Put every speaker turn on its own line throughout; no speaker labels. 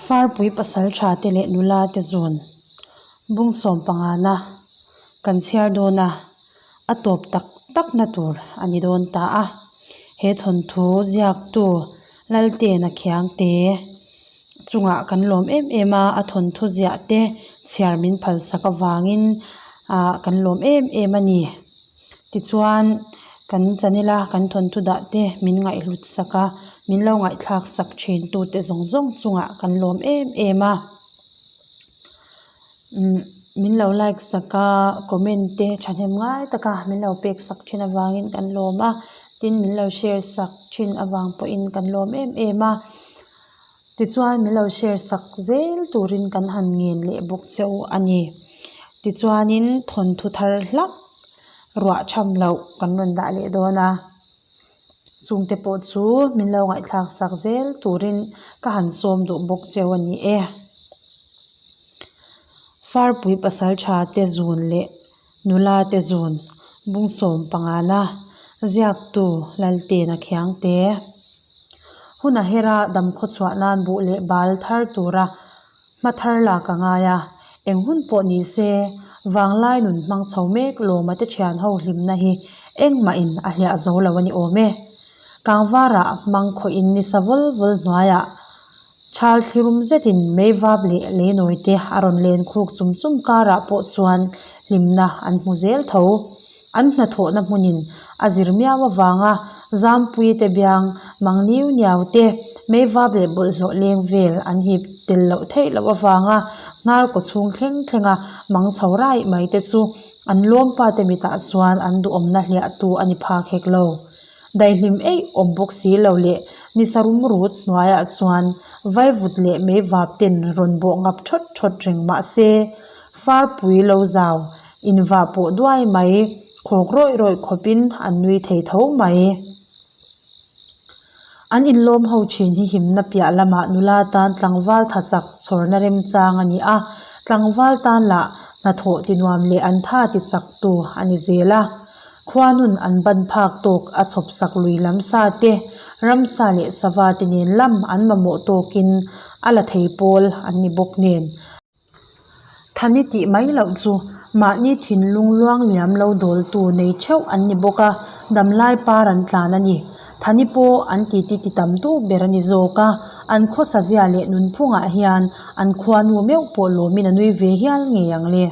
Farpui pasaltha te leh nula te zun bung sawm pangana kan chhiar dawn a, a tawp tak tak na tur a ni dawn ta a. He thawnthu ziaktu Laltena Khiangte chungah kan lawm em em a, a thawnthu ziah te chhiar min phalsak avangin ah kan lawm em em a ni. Tichuan kan channel a kan thawnthu dah te min ngaihhlut sak a, min lo ngaihthlak sak thin tute zawng zawng chungah kan lawm em em a. Umm min lo like sak a, comment te thahnem ngai taka min lo pek sak thin avangin kan lawm a, tin min lo share sak thin avang pawhin kan lawm em em a. Tichuan min lo share sak zel turin kan han ngen leh bawk che u a ni. Tichuanin thawnthu thar hlak ruah tham loh kan rawn dah leh dawn a, chungte pawh chu min lo ngaihthlak sak zel turin ka han sawm duh bawk che u a ni e. Farpui pasaltha te zun leh nula te zun bung sawm pangana ziaktu Laltena Khiangte. Hun a her a, dam khaw chhuah nan buh leh bal thar tura hma thar lak a ngai a, eng hun pawh ni se, vanglai nun hmang chho mek lawma te thian ho hlimna hi engmahin a hliah zo lo a ni awm e. Kangvarah hmang khawhin nisa vawl vawl hnuaiah Chal thlirum zetin meivap leh leinawi te a rawn len khuk chum chum karah pawh chuan hlimna an hmu zel tho. An hnathawhna hmunin a zir miau avanga Zampui te biang mang niu niau te, meivap leh bawlhhlawh leng vel an hip tel loh theih loh avanga hnar kaw chhung thleng thlenga mang chho raih mai te chu an lawmpa te mitah chuan an duhawmna hliahtu a ni phak hek lo. Daihlim eih awm bawk si lo leh nisa rum rut hnuaiah chuan vaivut leh meivap ten rawn bawh ngap thawt thawt reng mah se, farpui lo zau invah pawh duai mai, khawk rawih rawih khawpin an nui thei tho mai. An inlawm ho thin hi himna piah lamah nula tan tlangval tha chak chhawrna remchang a ni a, tlangval tan lah hnathawh tinuam leh an tha ti chaktu a ni zel a. Khuanun an ban phak tawk a chhawp sak lui lam sa te, ramsa leh sava te nen lam an mamawh tawkin a la thei pawl an ni bawk nen. Thani tih mai loh chu mahni thinlung luang liam lo dawltu nei theuh an ni bawk a, damlai par an tlan a ni. Thani pawh an titi ti tam tu ber a ni zawk a, an khawsa zia leh nunphungah hian an khuanu meuh pawh lawmin a nui ve hial ngei ang le.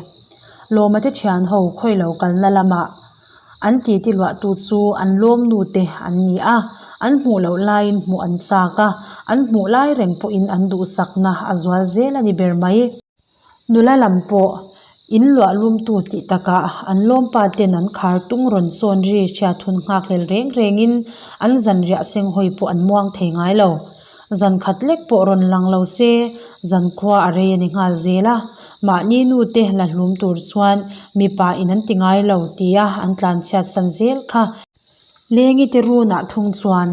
Lawma te thian ho khawi lo kalna lamah an titi luahtu chu an lawmnu te an ni a, an hmuh loh laiin hmuh an chak a, an hmuh lai reng pawhin an duhsakna a zual zel a ni ber mai. Nula lam pawh in luah lumtu tih takah an lawmpa ten an khar tung rawn sawn ri hriat hun nghakhlel reng rengin an zanriah senghawi pawh an muang thei ngai lo. Zan khat lek pawh rawn lang lo se, zan khua a rei a ni nghal zel a. Mahni nu te la hlum tur chuan mipa in an ti ngai lo tia an tlan chhiat san zel kha. Lengi te runah thung chuan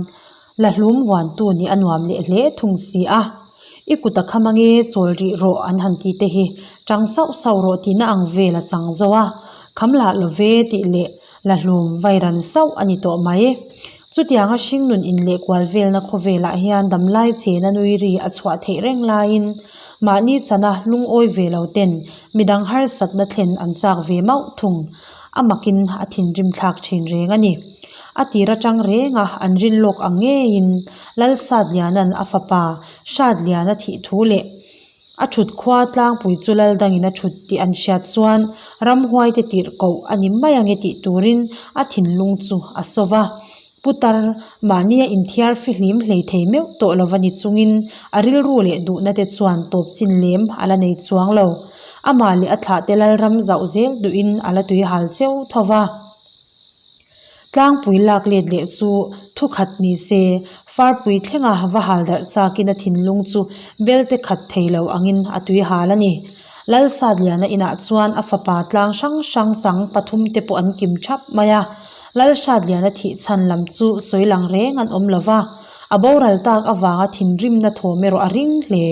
la hlum vuantu nih a nuam leh hle thung si a. I kut a kham ange chawl rih rawh an han ti te hi tang sauh sauh rawh tihna ang vel a chang zo a. Kham lah lo ve tih leh la hlum vairan sauh a ni tawh mai. Chutianga hringnun inlehkual velna khawvelah hian damlai chena nui ri a chhuah theih reng laiin mahni chana lungawi ve lo ten midang harsatna thlen an chak ve mauh thung. A makin a thinrim thlak thin reng a ni. A tir atang renga an rin lawk ang ngeiin Lalsatliana'n a fapa Hratliana thih thu leh A thut khua tlangpui chu lal dangin a thut tih an hriat chuan ramhuaite tirh koh a ni mai ange tih turin a thinlung chu a saw va. Putar, mahnia inthiar fihlim hlei thei meuh tawh lova ni chungin a rilru leh duhna te chuan tawp chin lem a la nei chuang lo. Amah leh a thlahte lalram zauh zel duhin a la tui hal cheu tho va. Tlangpui lak let leh chu thu khat ni se, farpui thlenga va hal darh chakin a thinlung chu belte khat thei lo angin a tui hal a ni. Lalsatliana inah chuan a fapa tlang hrang hrang chang pathum te pawh an kim thap mai a. Lalsatliana thih chhan lam chu sawi lang reng an awm lo va, a boral tak avanga thinrimna thawm erawh a ring hle.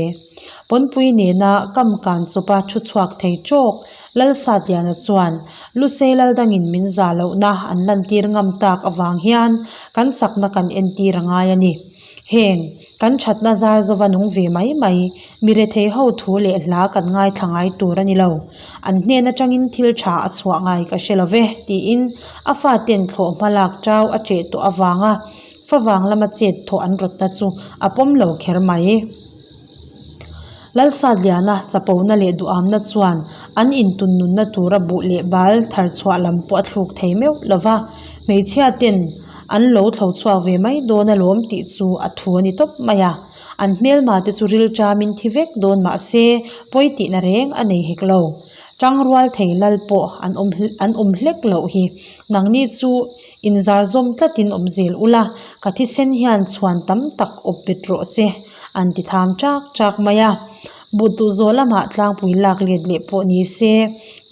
Pawnpui nena kam kan chawpa thu chhuak thei tawk Lalsatliana chuan, Lusei Laldangin min zah lohna an lantir ngam tak avang hian kan chakna kan entir a ngai a ni. Heng, kan thatna zar zova nung ve mai mai, mi rethei ho thu leh hla kan ngaithla ngai tur a ni lo. An hnen atangin thil tha a chhuah ngai ka hre lo ve, tiin a faten thlawh hma lak chau a cheh tawh avanga favang lama chet thawh an rawtna chu a pawm lo kher mai. Lalsatliana chapona leh duhamna chuan an intun nunna tura buh leh bal thar chhuah lam pawh a thluk thei meuh lo va, hmeichhia ten an lo thlo chhuak ve mai dawn alawm tih chu a thu a ni tawp mai a. An hmelma te chu rilṭamin thi vek dawn mah se pawi tihna reng a nei hek lo. Ṭangrual thei lal pawh an awm an awm hlek loh hi nangni chu Inzar zawm tlatin awm zel ula, ka thisen hian chhuan tam tak awp bet rawh se, an ti tham chak chak mai a. Buh duh zawh lamah tlangpui lak let leh pawh ni se,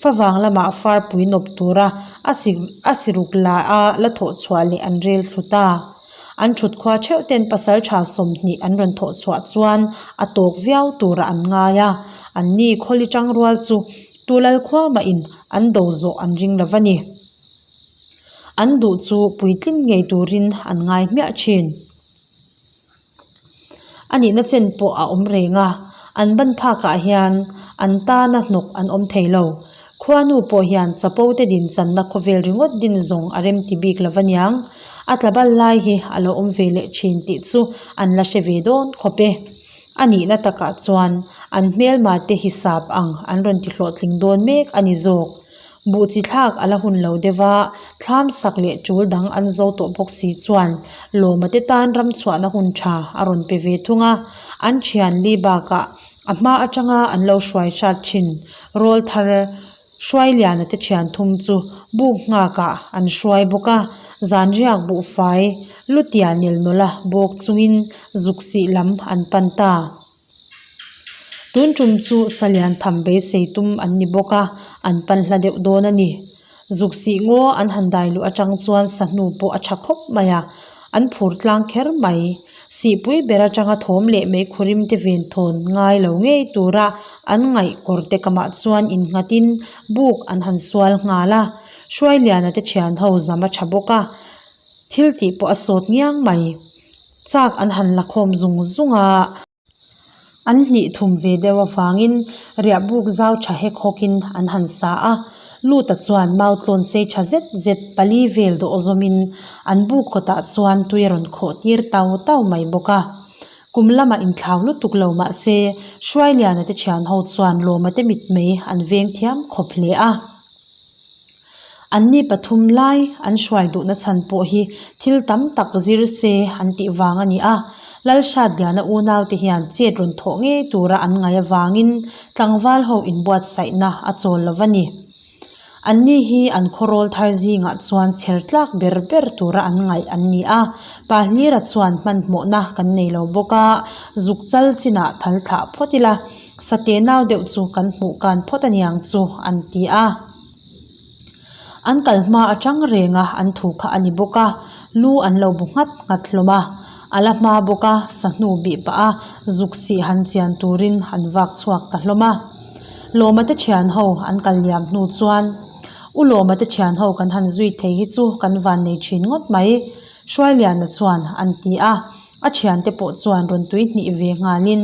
favang lamah farpui nawp tura a si a siruk la a la thawh chhuah leh an rel thlu ta. An thut khua theuh ten pasal tha 20 an rawn thawh chhuah chuan a tawk viau turah an ngai a, anni khawli tangrual chu Tulal khua mahin an do zawh an ring lo va ni. An duh chu puitlin ngei turin an ngai hmiah thin. A nihna chen pawh a awm reng a, an ban phakah hian an tana hnawk an awm thei lo. Khuanu pawh hian chapo te din channa khawvel ringawt din zawng a rem ti bik lo va niang. A tla bal lai hi a lo awm ve leh thin tih chu an la hre ve dawn khawp e. A nihna takah chuan an hmelma te hisap ang an rawn ti hlawhtling dawn mek a ni zawk. Buh chi thlak a la hun lo deuh a, thlam sak leh tul dang an zo tawh bawk si chuan Lawma te tan ram chhuahna hun tha a rawn pe ve thung a, an thian li bakah a hma atanga an lo hruai hrat thin rawl thar Hruailiana te thian thum chu buk nghakah an hruai bawk a, zanriak buhfai lutia nel nawlha bawk chungin zuk sih lam an pan ta. Tun tum chu salian tham beisei tum an ni bawk a, an pan hla deuh dawn a ni. Zuk sih ngaw an han dai luh atang chuan sahnu pawh a tha khawp mai a, an phur tlang kher mai. Sihpui ber atanga thawm leh meikhurim te ven thawn ngai lo ngei tura an ngaih kawr te kamah chuan innghatin buk an han sual nghal a. Hruailiana te thian ho zam a tha bawk a, thil tih pawh a sawt ngiang mai. Chak an han la khawm zung zung a. An hnih thum ve deuh avangin riahbuk zau tha hek hawkin an han sa a. Luta chuan mau tlawn sei tha zet zet pali vel dawh zawmin an buk kawtah chuan tui a rawn khawh tir tau tau mai bawk a. Kum lamah inthlau lutuk lo mah se Hruailiana te thian ho chuan Lawma te mitmei an veng thiam khawp hle a. Anni pathum lai an hruai duhna chhan pawh hi thil tam tak zir se an tih vang a ni a, Lalhratliana unaute hian chet rawn thawh ngei tura an ngaih avangin tlangval ho inbuatsaihna a chawl lo va ni. Anni hi an khawrawl thar zingah chuan chher tlak ber ber tura an ngaih an ni a, Pahlira chuan hmanhmawhna kan nei lo bawk a, zuk chal chinah thal thlah phawt ila, Sate nau deuh chu kan hmuh kan phawt aniang chu an ti a. An kal hma atang reng a an thu kha a ni bawk a, lu an lo bu nghat nghat hlawm a. A la hma bawk a, sahnu bih pah a zuk sih han chian turin an vak chhuak ta hlawm a. Lawma te thian ho an kal liam hnu chuan, U Lawma te thian ho kan han zui thei hi chu kan van nei thin ngawt mai, Hruailiana chuan an ti a. A thiante pawh chuan rawn tui hnih ve nghalin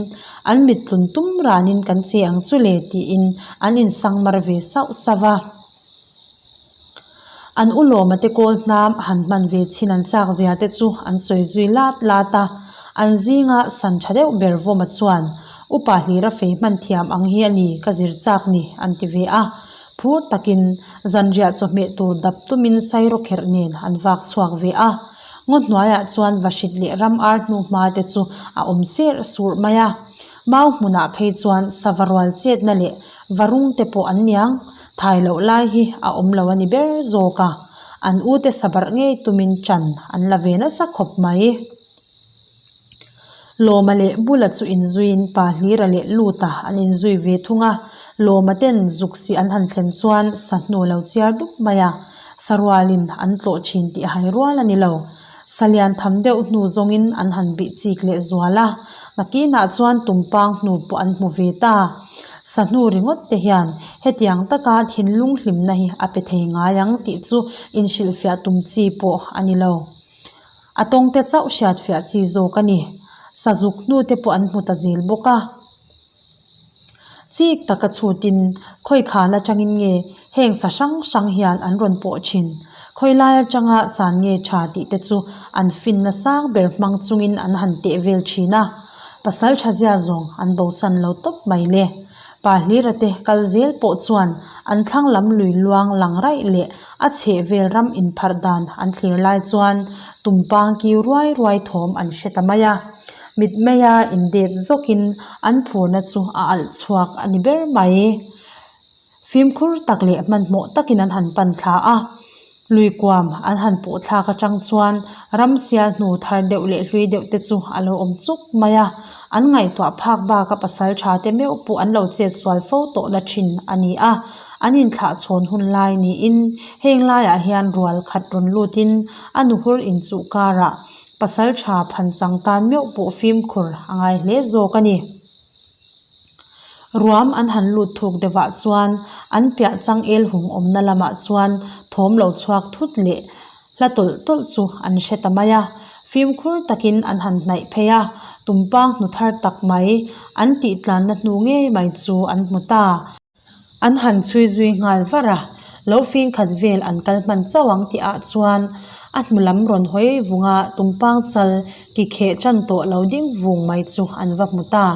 an mit tlun tum ranin kan che ang chu le tiin an insang mar ve sauh sauh a. An u lawma te kawl hnam a han hman ve chin an chak zia te chu an sawi zui lat lat a. An zinga san tha deuh ber Vawma chuan upa hlira fei hman thiam ang hi a ni ka zir chak ni an ti ve a. Phur takin zanriah chawhmeh tur dap tumin sairawkherh nen an vak chhuak ve a. Ngaw hnuaiah chuan vahrit leh ram ar hnu hma te chu a awm serh surh mai a. Mau hmunah phei chuan sava rual chetna leh varung te pawh an niang. Thai loh lai hi a awm lo a ni ber zawk a. An ute sabarh ngei tumin ṭan an la ve nasa khawp mai. Lawma leh Bula chu inzuiin Pa Hlira leh Luta an inzui ve thung a, Lawma ten zuk sih an han thlen chuan sahnu a lo chiar dup mai a, sarualin an tlawh thin tih hai rual a ni lo. Sa lian tham deuh hnu zawngin an han bih chik leh zual a, nakinah chuan tumpang hnu pawh an hmu ve ta. Sahnu ringawt te hian hetiang taka thinlung hlimna hi a pe thei ngai ang tih chu inhrilhfiah tum chi pawh a ni lo. A tawngte chauh hriatfiah chi zawk a ni. Sazuk hnu te pawh an hmu ta zel bawk a. Chik taka chhutin khawi khan atangin nge heng sa hrang hrang hian an rawn pawh thin? Khawi lai atanga chan nge tha tih te chu an finna sang ber hmang chungin an han teh vel thin a. Pasal tha zia zawng an bosan lo tawp mai le. Pa Hlira te kal zel pawh chuan an thlang lam lui luang lang raih leh a chheh vel ram inpharh dan an thlir lai chuan tumpang kiu ruai ruai thawm an hre ta mai a. Mitmeia indet zawkin an phurna chu a alh chhuak a ni ber mai. Fimkhur tak leh hmanhmawh takin an han pan thla a. Lui kuam an han pawh thlak atang chuan ramsial hnu thar deuh leh hlui deuh te chu a lo awm chuk mai a. An ngaihtuah phak bak a pasal tha te meuh pawh an lo chet sual fo tawhna thin a ni a. An inthlah chhawn hun lai niin heng laiah hian rual khat rawn lutin a nuhur inchuh karah pasal tha phan chang tan meuh pawh fimkhur a ngai hle zawk a ni. Ruam an han lut thuk deuhah chuan an piah changel hung awmna lamah chuan thawm lo chhuak thut leh hla tawlh tawlh chu an hre ta mai a. Fimkhur takin an han hnaih phei a, tumpang hnu thar tak mai an tih tlanna hnu ngei mai chu an hmu ta. An han chhui zui nghal var a, lo fing khat vel an kal hman chauh ang tih ah chuan a hnu lam rawn hawi vung a tumpang chal ki kheh tan tawh lo ding vung mai chu an va hmu ta.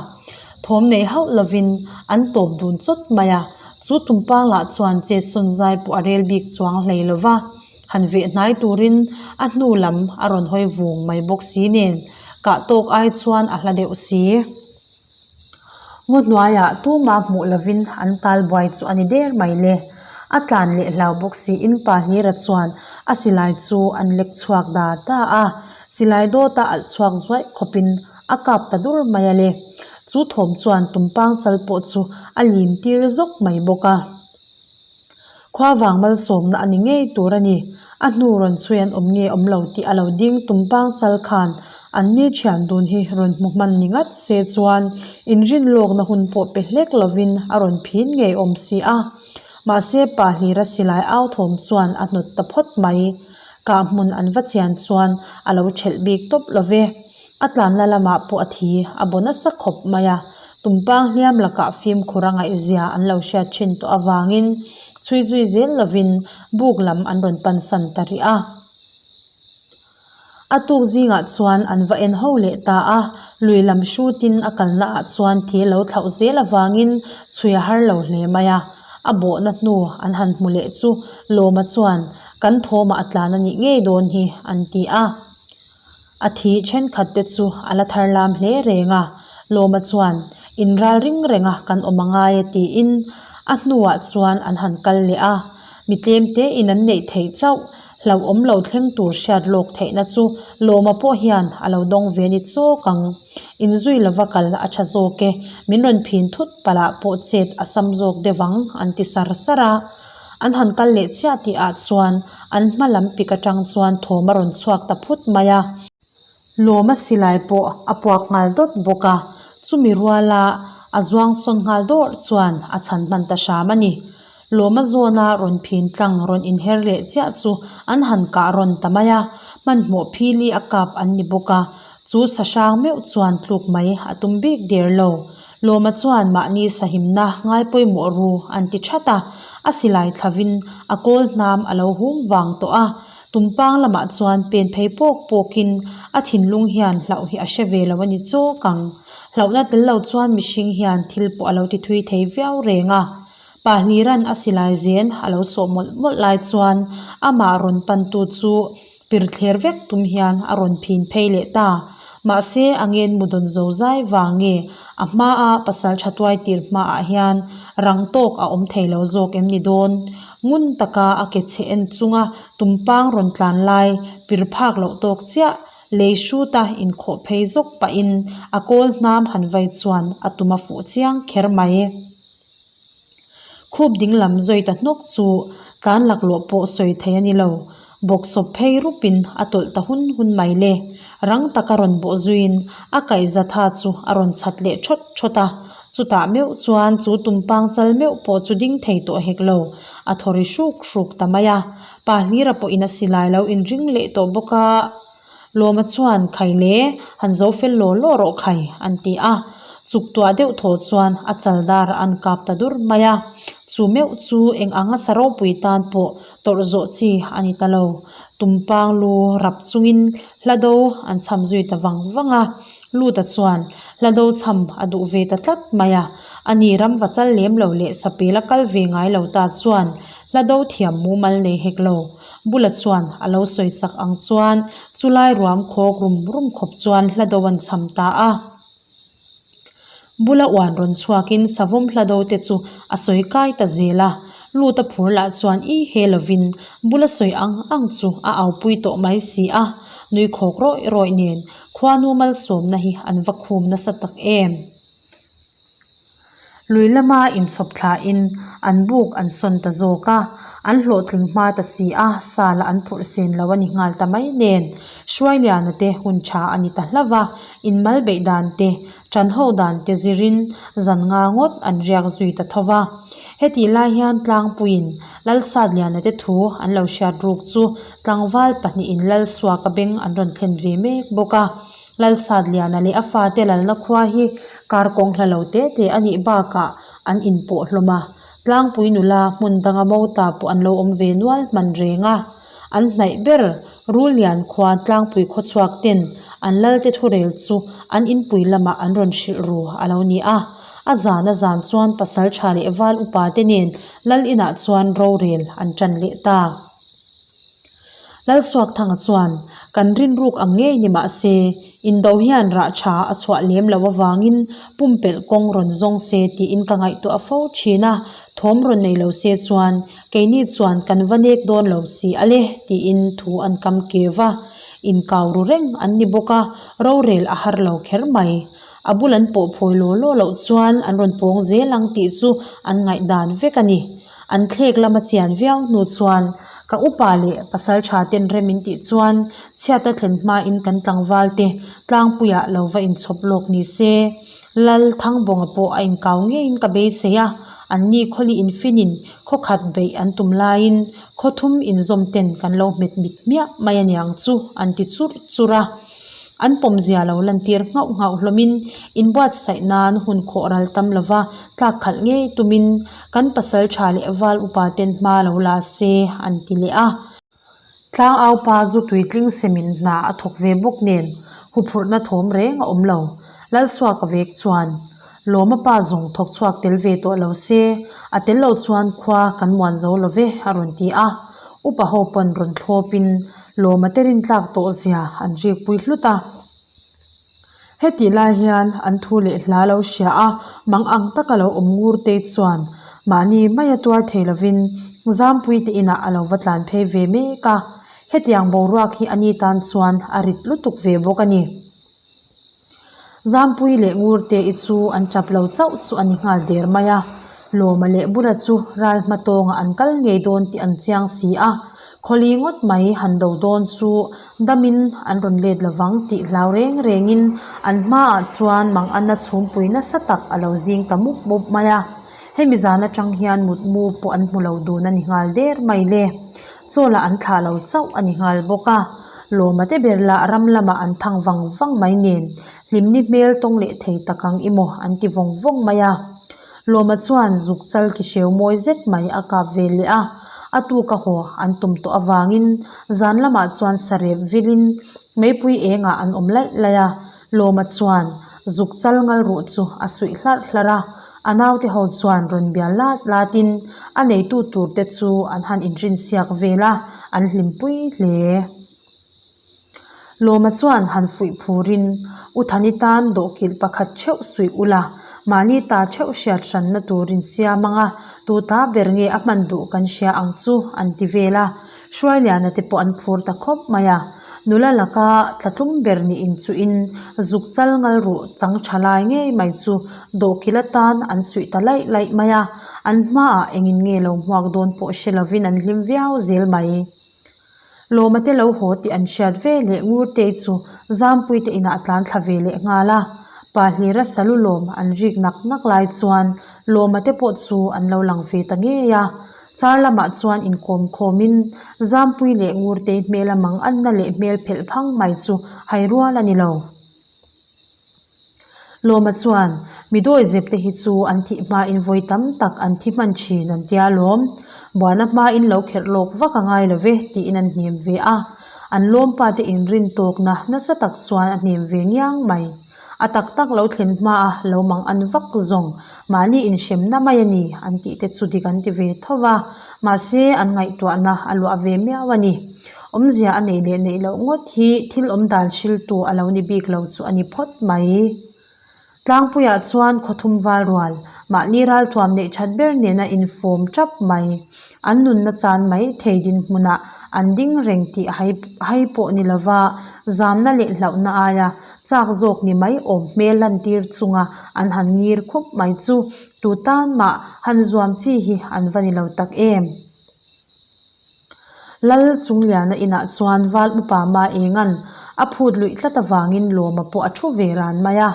Thawm nei hauh lovin an tawp dun chawt mai a, chu tumpang lah chuan chet sawn zai pawh a rel bik chuang hlei lo va, han veh hnai turin a hnu lam a rawn hawi vung mai bawk si nen kah tawk ai chuan a hla deuh si. Ngaw hnuaiah tumah hmuh lovin an tal buai chu a ni der mai le. A tlan leh hlau bawk siin pa Hlira chuan a silai chu an lek chhuak da da a, silai dawta alh chhuak zuaih khawpin a kap ta dur mai a le. Chu thawm chuan tumpang chal pawh chu a lim tir zawk mai bawk a. Khua vang malsawmna a ni ngei tur a ni. A hnu rawn chhui an awm nge awm lo tih a lo ding tumpang chal khan an ni thian dun hi rawn hmu hman ni ngat se chuan inrin lawkna hun pawh pe hlek lovin a rawn phin ngei awm si a. Mahse pa hlira silai au thawm chuan a hnawt ta phawt mai. Kah hmun an va chian chuan a lo thelh bik tawp lo ve. A tlanna lamah pawh a thi a baw nasa khawp mai a, tumpang hliam lakah fimkhur a ngaihzia an lo hriat thin tawh avangin chhui zui zel lovin buk lam an rawn pansan ta rih a. A tuk zingah chuan an va en ho leh ta a, lui lam hrutin a kalna ah chuan thi a lo thlauh zel avangin chhui a har lo hle mai a, a bawhna hnu an han hmu leh chu Lawma chuan kan thawmah a tlan a nih ngei dawn hi an ti a. A thi thenkhat te chu a la thar lam hle reng a, Lawma chuan inral ring reng a kan awm a ngai e tiin a hnuah chuan an han kal leh a, mi tlem te in an neih theih chauh hlauhawm lo thleng tur hriat lawk theihna chu Lawma pawh hian a lo dawng ve ni chawk ang. Inzui lova kal a tha zawk e, min rawn phin thut palh ah pawh chet a sam zawk deuh ang an ti sar sar a. An han kal leh chiah tih ah chuan an hma lam pik atang chuan thawm a rawn chhuak ta phut mai a. Lawma silai pawh a puak nghal dawt bawk a, chumi ruala a zuang sawn nghal dawrh chuan a chhan hman ta hram a ni. Lawma zawna rawn phin tlang rawn inher leh chiah chu an han kah rawn ta mai a, hmanhmawh phili a kap an ni bawk a, chu sahrang meuh chuan tluk mai a tum bik der lo. Lawma chuan mahni sahimna ngai pawimawh ru an ti that a, a silai thlavin a kawl hnam a lo hum vang tawh a, tumpang lamah chuan pen phei pawk pawkin a thinlung hian hlauh hi a hre ve lo a ni chawk ang. Hlauhna tel lo chuan mihring hian thil pawh a lo ti thui thei viau reng a. Pa Hliran a silai zen a lo sawh mawlh mawlh lai chuan amah rawn pantu chu Pir thler vek tum hian a rawn phin phei leh ta. Mahse, a ngen mu dawn zo zai vang nge a hmaa pasal tha tuai tir hmaah hian rang tawk a awm thei lo zawk em ni dawn? Ngun taka a ke chhe en chunga tumpang rawn tlan lai pir phak loh tawk chiah lei hruta inkhawh phei zawk pahin a kawl hnam han vai chuan a tum a fuh chiang kher mai. Khup ding lam zawi ta hnawk chu tlan laklawh pawh sawi thei a ni lo. Bawksawp phei rupin a tawlh ta hun hun mai le. Rang taka rawn bawh zuiin a kaihza tha chu a rawn chhat leh thawt thawt a. Chutah meuh chuan chu tumpang chal meuh pawh chu ding thei tawh hek lo. A thaw ri hruk hruk ta mai a. Pa Hlira pawhin a silai lo inring leh tawh bawk a. Lawma chuan, Khai le, han zo fel law law rawh khai, an ti a. Chuk tuah deuh thaw chuan a chal dar an kap ta dur mai a. Chu meuh chu eng anga sa ropui tan pawh tawrh zawh chi a ni ta lo. Tumpang lu rap chungin hla do an cham zui ta vang vang a. Luta chuan hla do cham a duh ve ta tlat mai a. Ani ram va chal lem lo leh sapel a kal ve ngai lo ta chuan hla do thiam mumal nei hek lo. Bula chuan a lo sawi sak ang chuan chulai ruam khawk rum rum khawp chuan hla do an cham ta a. Bula uan rawn chhuakin savawm hla do te chu a sawi kai ta zel a, Luta phur lah chuan i he lovin bula sawi ang ang chu a aupui tawh mai si a, nui khawk rawih rawih nen khuanu malsawmna hi an va khum nasa tak em. Lui lama inchhawp thlain an buk an sawn ta zawk a, an hlawhtling hma ta si a, sala an phurh sen lo a ni nghal ta mai nen. Hruailiana te hun tha a ni ta hlauh va, inmal beih dan te, ṭan ho dan te zirin zan nga ngawt an riak zui ta tho va. Hetih lai hian tlangpuiin Lalsatliana te thu an lo hriat ruk chu tlangval pahnihin Lalsuaka beng an rawn thlen ve mek bawk a. Lalsatliana leh a fate lalna khua hi kar kawng hla lo te te a nih bakah an inpawh hlawm a, tlangpui nula hmun danga mota pawh an lo awm ve nual hman reng a. An hnaih ber Rullian khua tlangpui khawchhuak ten an lalte thurel chu an inpui lamah an rawn hrilh ru a lo ni a. A zan a zan chuan pasal tha leh val upa te nen lal inah chuan rorel an tan leh ta. Lalsuakthanga chuan, Kan rinruk ang ngei ni mah se, indo hian rah tha a chhuah lem loh avangin pumpelh kawng rawn zawng se tiin ka ngaihtuah fo thin a, thawm rawn nei lo se chuan keini chuan kan va nek dawn lo si a le tiin thu an kam keu a, inkau ru reng an ni bawk a, rorel a har lo kher mai. A bul an pawh phawi law law loh chuan an rawn pawng zel ang tih chu an ngaihdan vek a ni. An thlek lama chian viau hnu chuan ka upa leh pasal tha ten rem in tih chuan chhiat a thlen hmain kan tlangval te tlangpuiah lo va inchhawp lawk ni se. Lal Thangbawnga pawh a inkau ngeiin ka beisei a, anni khawli infinin khaw khat beih an tum laiin khaw thum inzawm ten kan lo hmet mit hmiah mai aniang chu an ti churh churh a. An pawmzia lo lantir nghauh nghauh hlawmin inbuatsaih nan hun khawh ral tam lova tlak khalh ngei tumin kan pasal tha leh val upa ten hma lo la se an ti leh a. Tlangaupa zu tuitling semin hna a thawk ve bawk nen huphurhna thawm reng a awm lo. Lalsuaka vek chuan Lawma pa zawng thawk chhuak tel ve tawh lo se, a tel lo chuan khua kan muan zo lo ve, a rawn ti a. Upa ho pawn rawn thlawpin Lawma te rintlak tawh zia an rikpui hlut a. Hetih lai hian an thu leh hla lo hria a, mang ang taka lo awm ngur te chuan mahni maia tuar thei lovin Zampui te inah a lo va tlan phei ve mek a. Hetiang boruak hi ani tan chuan a rit lutuk ve bawk a ni. Zampui leh Ngurte i chu an tap lo chauh chu a ni nghal der mai a, Lawma leh Bula chu ral hma tawngah an kal ngei dawn tih an chiang si a, khawli ngawt mai han do dawn chu damin an rawn let lovang tih hlau reng rengin an hmaah chuan Manganna chhumpui nasa tak a lo zing ta mup mup mai a, hemi zan atang hian mutmu pawh an hmu lo dun a ni nghal der mai le. Chaw lah an thlah lo chauh a ni nghal bawk a, Lawma te ber lah ram lamah an thang vang vang mai nen hlimni hmel tawng leh thei tak ang i maw an ti vawng vawng mai a. Lawma chuan zuk chal ki hreu mawi zet mai a kap ve leh a, a tuk a haw an tum tawh avangin zan lamah chuan sarep vilin meipui engah an awm laih laih a, Lawma chuan zuk chal ngal ruh chu a suih hlarh hlarh a, a naute ho chuan rawn bial lat latin a neitu tur te chu an han inrinsiak vel a, an hlimpui hle. Lawma chuan han fuih phurin U Thani tan dawhkilh pakhat theuh suih ula, mahni ta theuh hriat hranna turin siam anga tu ta ber nge a hman duh kan hria ang chu an ti vel a. Hruailiana te pawh an phur ta khawp mai a, nula laka tlatlum ber niin chuin zuk chal ngal ruh chang tha lai ngei mai chu dawhkil atan an suih ta laih laih mai a, an hmaah engin nge lo hmuak dawn pawh hre lovin an hlim viau zel mai. Lawma te lo haw tih an hriat ve leh Ngurtei chu Zampui te inah a tlan thla ve leh nghal a, pa hlira salu lawm an rik nak nak lai chuan Lawma te pawh chu an lo lang ve ta ngei a. Char lamah chuan inkawm khawmin Zampui leh Ngurtei hmela mang anna leh hmel phelh phang mai chu hai rual a ni lo. Lawma chuan, Mi dawi zep te hi chu an thih hmain vawi tam tak an thi hman thin an tia lawm. Buana hmain lo kherh lawk vak a ngai lo ve tiin an hnem ve a. An lawmpa te inrin tawkna nasa tak chuan a hnem ve ngiang mai. A tak tak lo thlen hmaa lo mang an vak zawng mahni inhremna mai a ni an tih te chu dik an ti ve tho va, mahse an ngaihtuahna a luah ve miau a ni. Awmzia a neih leh neih loh ngawt hi thil awm dan hriltu a lo ni bik lo chu a ni phawt mai. Tlangpuiah chuan khawthum val rual, mahni ralthuam neih that ber nena infawm tap mai. An nunna chan mai thei dinhmunah an ding reng tih hai hai pawh ni lova zamna leh hlauhna aia chak zawk ni mai awm hmel lantir chunga an han ngir khup mai chu tu tan mah han zuam chi hi an va ni lo tak em. Lal Chungliana inah chuan Val upa Ma Engan a phut luih tlat avangin Lawma pawh a thu ve ran mai a,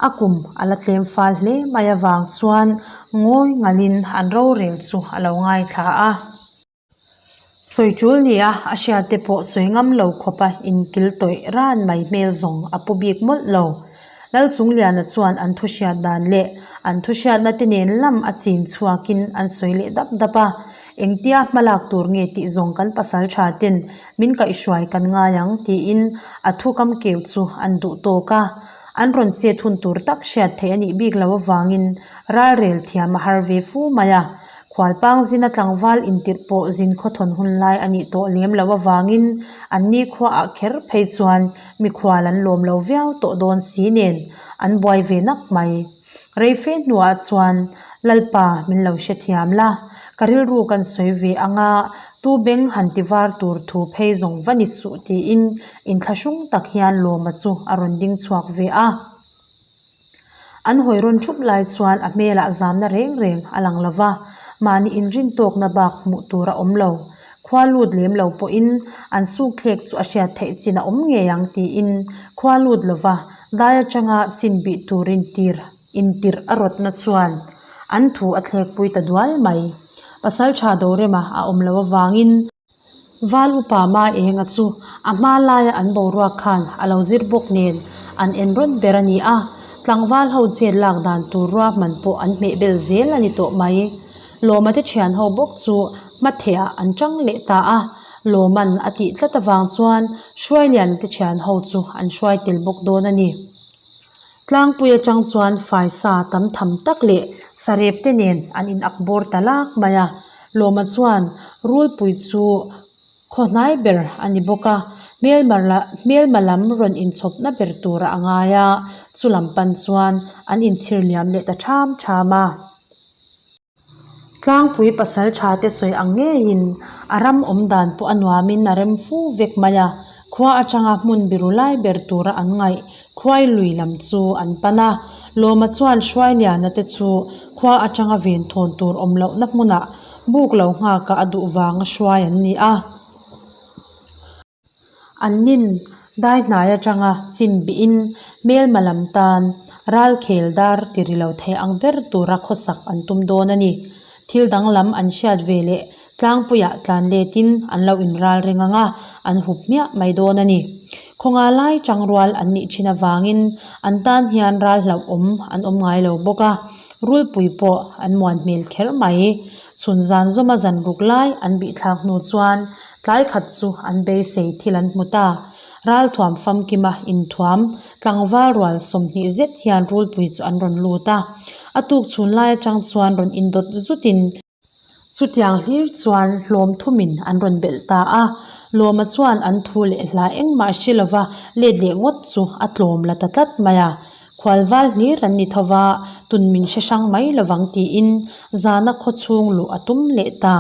a kum a la tlem fal hle mai avang chuan ngawi ngalin an rorel chu a lo ngaithla a. Sawi tul nia a hriat te pawh sawi ngam lo khawpa inkil tawih ran mai hmel zawng a pu bik mawlh lo. Lal Chungliana chuan an thu hriat dan leh an thu hriatna te nen lam a chin chhuakin an sawi leh dap dap a, engtia hma lak tur nge tih zawng kan pasal tha ten min kaihhruai kan ngai ang tiin a thu kam keu chu an duh tawk a. An rawn chet hun tur tak hriat theih a nih bik loh avangin ralrel thiam a har ve fu mai a. Khualpang zina tlangval intirh pawh zin khawthawn hun lai a nih tawh lem loh avangin an ni khuaah kher phei chuan mikhual an lawm lo viau tawh dawn si nen an buai ve nak mai. Reife hnuah chuan Lalpa min lo hrethiam la, ka rilru kan sawi ve anga tu beng han ti var tur thu phei zawng va ni suh tiin inthlahrung tak hian Lawma chu a rawn ding chhuak ve a. An hawi rawn thup lai chuan a hmelah zamna reng reng a lang lo va, mahni inrin tawkna bak hmuh tur a awm lo. Khua lut lem lo pawhin an suk thlek chu a hriat theih chin a awm ngei ang tiin khua lut lo va, dai atanga chin bih turin tir intirh a rawtna chuan an thu a thlekpui ta dual mai. Pasaltha Dorema a awm loh avangin. Val upa Ma Enga chu a hma laia an boruak khan a lo zir bawk nen an en rawn ber a ni a, tlangval ho chet lak dan tur ruahman pawh an hmeh bel zel a ni tawh mai. Lawma te thian ho bawk chu hmathehah an chang leh ta a, Lawman a tih tlat avang chuan Hruailiana te thian ho chu an hruai tel bawk dawn a ni. Tlangpui atang chuan faisa tam tham tak leh sarep te nen an in ak bawr ta lak mai a, Lawma chuan rulpui chu khaw hnai ber a ni bawk a, hmelma hmelma lam rawn inchhawpna ber tura a ngai a, chu lam pan chuan an inchhir liam leh ta ṭham ṭham a. Tlangpui pasal tha te sawi ang ngeiin a ram awm dan pawh a nuamin a rem fu vek mai a, khua atanga hmun biru lai ber tura an ngaih khuai lui lam chu an pan a. Lawma chuan Hruailiana te chu khua atanga ven thawn tur awm lohna hmunah buk lo nghakah a duh vanga hruai an ni a. An nin dai hnai atanga chin bihin hmelma lam tan ralkhel dar ti ri lo thei ang ber tura khawsak an tum dawn a ni. Thil danglam an hriat ve leh tlangpuiah tlan letin an lo inral reng ang a, an hup hmiah mai dawn a ni. Khawnga lai tangrual an nih thin avangin an tan hian ral hlauhawm an awm ngai lo bawk a, rulpui pawh an muan hmel kher mai. Chhun zan zawma zan ruk lai an bihthlak hnu chuan Tlai khat chu an beisei thil an hmu ta. Ralthuam famkima inthuam tlangval rual 20 zet hian rulpui chu an rawn lut a. A tuk chhun lai atang chuan rawn indawt zutin. Chutiang hlir chuan hlawm thumin an rawn belh ta a. Lawma chuan an thu leh hla engmah hre lova let leh ngawt chu a tlawm la ta tlat mai a. Khualval hlir an ni tho va, tun min hre hrang mai lovang tiin zana khawchhung luh a tum leh ta.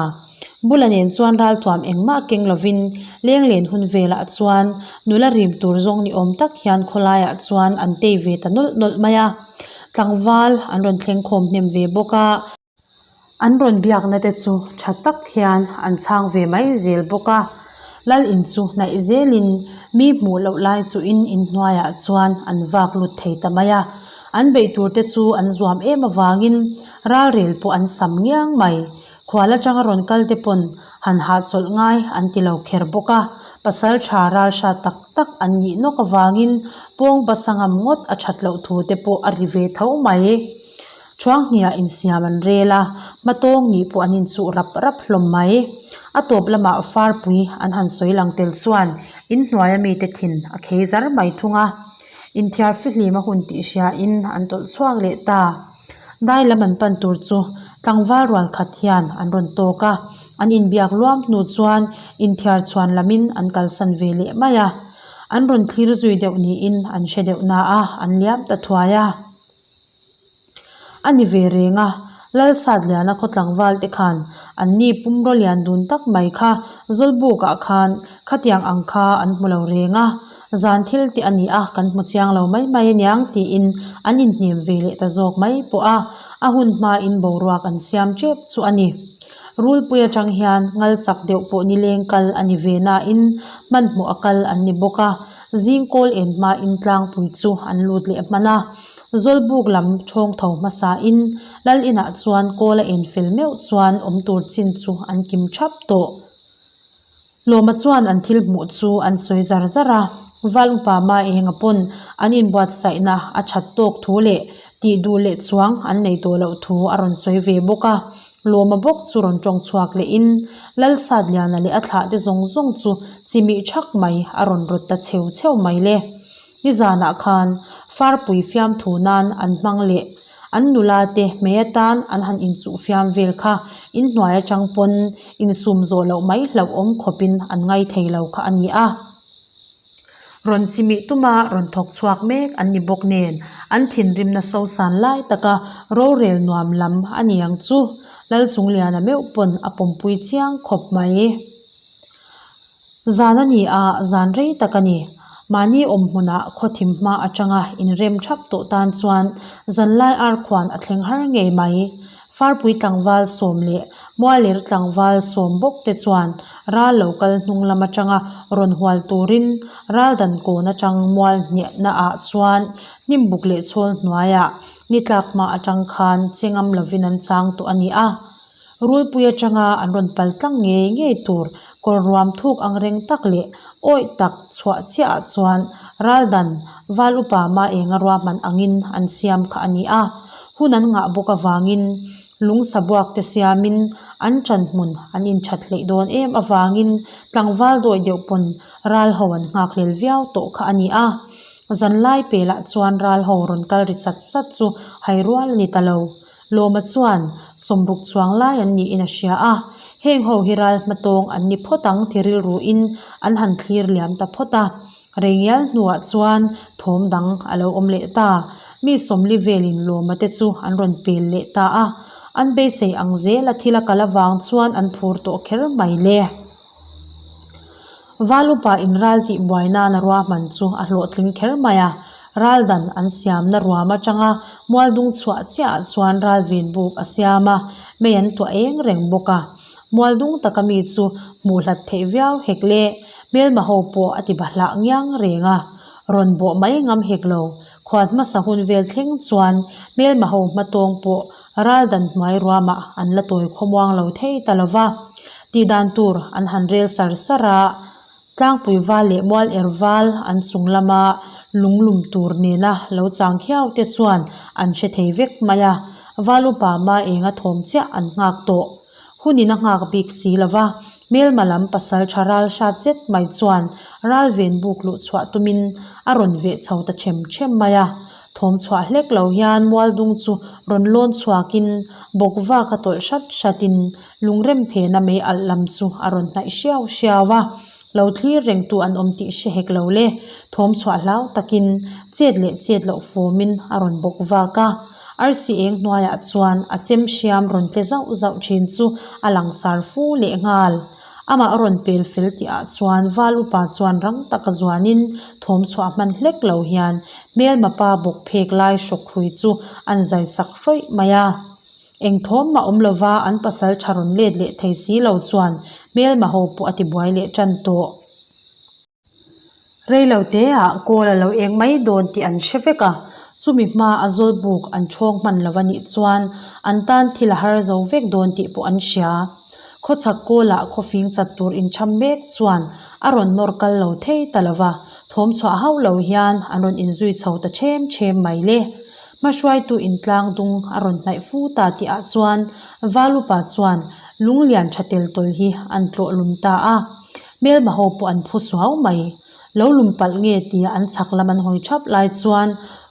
Bula nen chuan ralthuam engmah keng lovin lenglen hun velah chuan nula rim tur zawng ni awm tak hian khawlaiah chuan an tei ve ta nawlh nawlh mai a. Tlangval an rawn thleng khawm hnem ve bawk a. An rawn biakna te chu tha tak hian an chhang ve mai zel bawk a. Lal in chu hnaih zelin mi hmuh loh lai chuhin inhnuaiah chuan an vak lut thei ta mai a. An beih tur te chu an zuam em avangin ralrel pawh an sam ngiang mai. Khual atanga rawn kal te pawn han hahchawlh ngai an ti lo kher bawk a, pasal tha ral hrat tak tak an nih nawk avangin pawng basa ngam ngawt a that loh thu te pawh a ri ve tho mai. Thuanghniah insiam an rel a, hmatawng nih pawh an inchuh rap rap hlawm mai. A tawp lamah farpui an han sawi lang tel chuan inhnuaia mite thin a khei zar mai thung a. Inthiar fihlim a hun tih hriain an tawlh chhuak leh ta. Dai lam an pan tur chu tlangval rual khat hian an rawn tawk a, an inbiak luam hnu chuan inthiar chhuan lamin an kalsan ve leh mai a. An rawn thlir zui deuh niin an hre deuh na a, an liam ta thuai a. A ni ve reng a, Lalsatliana khaw tlangval te khan an ni pumraw lian dun tak mai kha Zawlbukah khan khatiang ang kha an hmu lo reng a, zan thil te a ni a kan hmu chiang lo mai mai aniang tiin an inhnem ve leh ta zawk mai pawh a, a hun hmain boruak an siam tep chu a ni. Rulpui atang hian ngal chak deuh pawh nileng kal a ni ve nain hmanhmawh a kal an ni bawk a, zingkawl en hmain tlangpui chu an lut leh hman a. Zawlbuk lam thawng tho hmasain Lal inah chuan kawl a en fel meuh chuan awm tur chin chu an kim thap tawh. Lawma chuan an thil hmuh chu an sawi zar zar a, Val upa Maenga pawn an inbuatsaihna a that tawk thu leh tih duh leh chuang an nei tawh loh thu a rawn sawi ve bawk a. Lawma bawk chu rawn tawng chhuak lehin Lalsatliana leh a thlahte zawng zawng chu chimih thak mai a rawn rawt ta cheu cheu mai le. Nizanah khan farpui fiamthu nan an hmang leh an nula te hmei atan an han inchuh fiam vel kha inhnuai atang pawn insum zawh loh mai hlauhawm khawpin an ngai thei lo kha a ni a. Rawn chimih tuma rawn thawk chhuak mek an ni bawk nen an thinrimna sosan lai taka rorel nuam lam a ni ang chu Lalchungliana meuh pawn a pawmpui chiang khawp mai. Zan a ni a, zan rei tak a ni. Mahni awm hmunah khawthim hma atanga inrem thap tawh tan chuan zanlai arkhuan a thleng har ngei mai. Farpui tlangval sawm leh Mualer tlangval sawm bawk te chuan ral lo kal hnung lam atanga rawn hual turin ral dan kawn atang mual hniahna ah chuan hnimbuk leh chhawl hnuaiah ni tlak hma atang khan che ngam lovin an chang tawh a ni a. Rulpui atanga an rawn pal tlang ngei ngei tur kawr ruam thuk ang reng tak leh awih tak chhuah chiah ah chuan raldan val upa ma enga ruahman angin an siam kha a ni a. Hun an ngah bawk avangin lung sabuak te siamin an ṭan hmun an inthat hleih dawn em avangin tlangval dawi deuh pawn ral ho an nghakhlel viau tawh kha a ni a. Zanlai pelah chuan ral ho rawn kal ri sat sat chu hai rual a ni ta lo. Lawma chuan sawmruk chuang lai an niin a hria a, heng ho hi ral hmatawng an ni phawt ang ti rilruin an han thlir liam ta phawt a. Reingial hnuah chuan thawm dang a lo awm leh ta. Mi sawmli velin Lawma te chu an rawn pel leh ta a, an beisei ang zela thil a kal avang chuan an phur tawh kher mai le. Val upa in ral tih buai nana ruahman chu a hlawhtling kher mai a, ral dan an siamna ruam atanga mual dung chhuah chiah ah chuan ral ven buk a siam a, mei an tuah eng reng bawk a. Mual dung taka mi chu hmuh hlat theih viau hek le, hmelma ho pawh a ti bahlah ngiang reng a, rawn bawh mai ngam hek lo. Khuat hmasa hun vel thleng chuan hmelma ho hmatawng pawh Ral dan hnuai ruamah an la tawi khawmuang lo thei ta lo va, tih dan tur an han rel sar sar a, tlangpui val leh mual er val an chung lama lunglum tur nena lo chang khiau te chuan an hre thei vek mai a, val upa ma enga thawm chiah an nghak tawh. Hunin a nghak bik si lo va, hmelma lam pasal tha ral hrat zet mai chuan ral ven buk luh chhuah tumin a rawn veh chho ta them them mai a. Thawm chhuah hlek lo hian mualdung chu rawn lawn chhuakin bawk vak a tawlh hrat hratin lungrem phena mei alh lam chu a rawn hnaih hriau hriau a. Lo thlir rengtu an awm tih hre hek lo le. Thawm chhuah hlau takin chet leh chet loh fawmin a rawn bawk vak a. Arsi eng hnuaiah chuan a chem hriam rawn tle zauh zauh thin chu a langsar fu leh nghal. Amah rawn pel fel tihah chuan Val upa chuan rang taka zuanin thawm chhuah hman hlek lo hian hmelma pa bawk phek lai hrawk hrui chu an zai sak hrawih mai a. Eng thawm mah awm lova an pasal tha rawn let leh thei si lo chuan hmelma ho pawh a tibuai leh tan tawh. Reiloteah kawl a lo eng mai dawn tih an hre vek a, chumi hma a zawlbuk an ṭhawng hman lo a nih chuan an tan thil a har zo vek dawn tih pawh an hria. Khawchhak kawlah khawfing chat tur inṭham mek chuan a rawn nawr kal lo thei ta lo va, thawm chhuah hauh lo hian an rawn inzui chho ta ṭhem ṭhem mai le. Hmahruaitu intlang dung a rawn hnaih fu ta tihah chuan Valupa chuan lunglian ṭha tel tawl hi an tlawh lum ta a. Hmelma ho pawh an phu suau mai. Lo lum palh nge tia an chhak lam an hawi thap lai chuan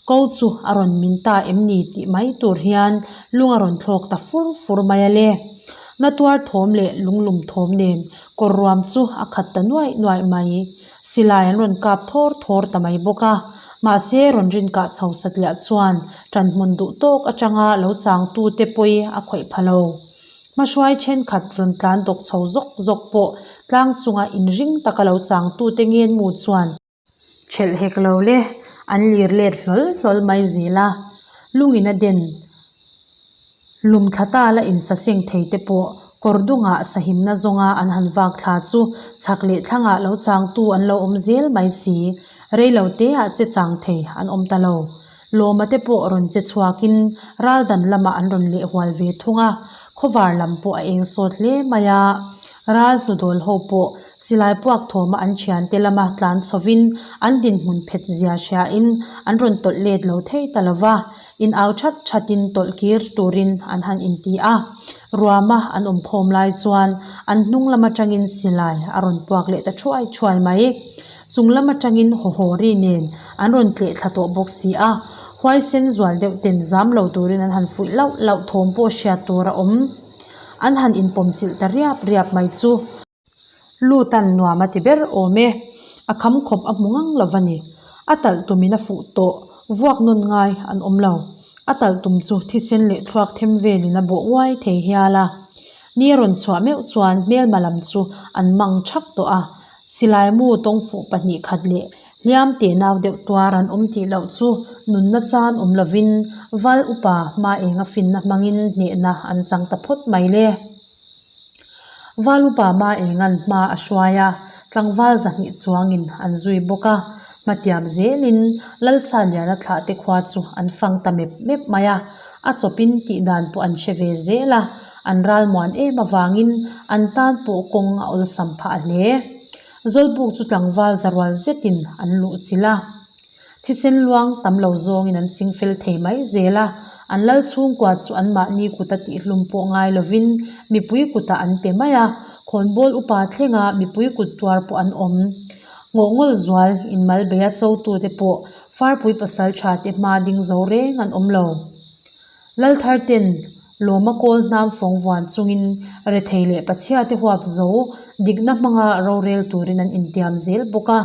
ko chu a rawn min ta em ni tih mai tur hian lung a rawn thlawk ta fur fur mai a le. Na tuar thawm leh lunglum thawm nen kawr ruam chu a khat ta nuaih nuaih mai. Silai an rawn kap thawr thawr ta mai bawk a. Mahse rawn rin kah chho satliah chuan ṭanhmun duh tawk aṭanga lo changtute pawi a khawih pha lo. Hmahruai thenkhat rawn tlan dawk chho zawk zawk pawh tlang chunga inring taka lo changtute ngenmu chuan thelh hek lo le, an lir let hlawl hlawl mai zel a. Lungin a den lum thla ta la insaseng thei te pawh kawr dungah sahimna zawnga an han vak thla chu chhak leh thlangah lo changtu an lo awm zel mai si. Reilo teah che chang thei an awm ta lo. Lawma te pawh rawn che chhuakin ral dan lamah an rawn lehhual ve thung a, khawvar lam pawh a eng sawt hle mai a. Ral hnudawl ho pawh silai puak thawma an thiante lama tlan chhovin an dinhmun phet zia hriain an rawn tawlh let lo thei ta lo va, in au that thatin tawlh kir turin an han inti a. Ruama an awm khawm lai chuan an hnung lam atangin silai a rawn puak leh ta thuai thuai mai. Chung lam atangin haw haw ri nen an rawn tleh thla tawh bawk si a, huaisen zual deuh ten zam lo turin an han fuih lauh lauh thawm pawh hriat tur a awm. An han inpawm chilh ta riap riap mai chu. Lutan nuam a ti ber awm e, a kham khawp a hmu ngang lo va ni. A talh tumin a fuh tawh, vuak nawn ngai an awm lo. A talh tum chu thisen leh thluak them velin a bawh nguai thei hial a. Ni a rawn chhuah meuh chuan hmelma lam chu an mang thak tawh a, Silaimu tawngfuh 2 khat leh hliam teh nau deuh tuar an awm tih loh chu nunna chan awm lovin Val upa hma enga finna hmangin hnehna an chang ta phawt mai le. Val upa hma enga'n hma a hruai a, tlangval 200 chuangin an zui bawk a, hmatiam zelin Lalsaliana thlahte khua chu an fang ta mep mep mai a, a chawpin tih dan pawh an hre ve zel a. An ralmuan em avangin an tan pawh kawng a awlsam phah hle. Zawlbuk chu tlangval zarual zetin an luh chilh a. Thisen luang tam lo zawngin an ching fel thei mai zel a. An lal chhungkua chu anmahni kuta tihhlum pawh ngai lovin mipui kutah an pe mai a. Khawnbawl upa thlenga mipui kut tuar pawh an awm. Ngawhngawl zual inmalbeia chotute pawh Farpui pasaltha te hma ding zo reng an awm lo. Lalthar ten lawma kawl hnam fawng vuan chungin rethei leh pachhia te huap zo dikna hmanga rorel turin an intiam zel bawk a.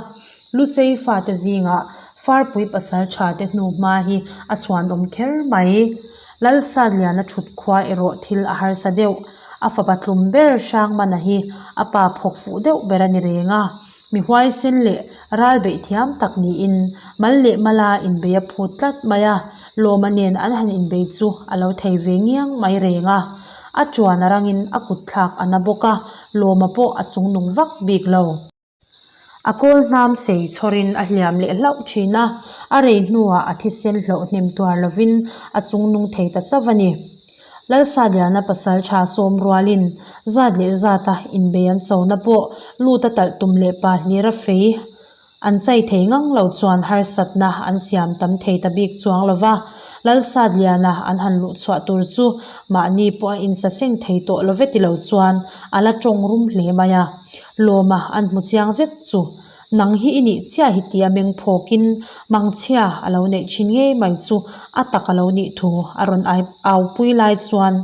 Lusei fate zingah Farpui pasal tha te hnu hma hi a chhuanawm kher mai. Lalsatliana thut khua erawh thil a harsa deuh. A fapa tlum ber Hrangmana hi a pa phawk fuh deuh ber a ni reng a. Mi huaisen leh ral beih thiam tak niin mal leh mala inbei a phut tlat mai a, Lawma nen an han inbei chu a lo thei ve ngiang mai reng a. A tuan a rangin a kut thlak a na bawk a, Lawma pawh a chungnung vak bik lo. A kawl hnam sei chhawrin a hliam leh hlauh thin a, a rei hnuah a thisen hloh hnem tuar lovin a chungnung thei ta chauh a ni. Lalsaliana pasal tha sawm rualin zat leh zata inbei an chona pawh lut a talh tum leh pa hlira fei an chai thei ngang lo chuan harsatna an siam tam thei ta bik chuang lo va. Lalsatliana an han luh chhuah tur chu mahni pawh a insaseng thei tawh lo ve ti lo chuan a la tawng rum hle mai a. Lawma an hmu chiang zet chu Nang hi i nih chiah hi tia meng phawkin mangchhia a lo neih thin ngei mai chu a tak a lo nih thu a rawn aupui lai chuan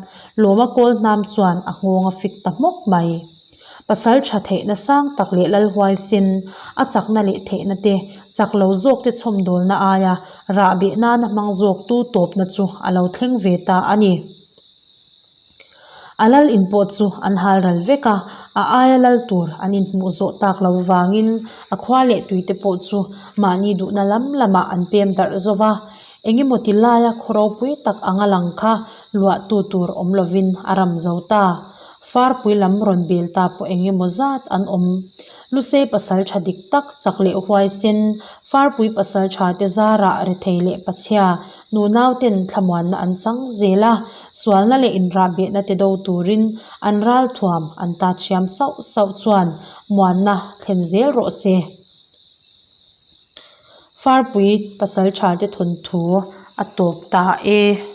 Lawma kawl hnam chuan a nghawng a fik ta hmawk mai. Pasal tha theihna sang tak leh Lalhuaisin a chakna leh theihna te chak lo zawk te chhawmdawlna aia rahbeh nana hmang zawktu tawpna chu a lo thleng ve ta a ni. A lal in pawh chu an hal ral vek a, a aia lal tur an inhmuh zawh tak lo vangin a khua leh tuite pawh chu mahni duhna lam lamah an pem darh zo va. Engemaw ti laia khaw ropui tak anga lang kha luahtu tur awm lovin a ram zo ta. Farpui lam rawn bel ta pawh engemaw zat an awm. Lusei pasaltha dik tak chak leh huaisen, Farpui pasaltha te zarah rethei leh pachhia, nunau ten thlamuanna an chang zel a, sualna leh inrahbehna te do turin an ralthuam an tat hriam sauh sauh chuan muanna thlen zel rawh se. Farpui pasaltha te thawnthu a tawp ta e.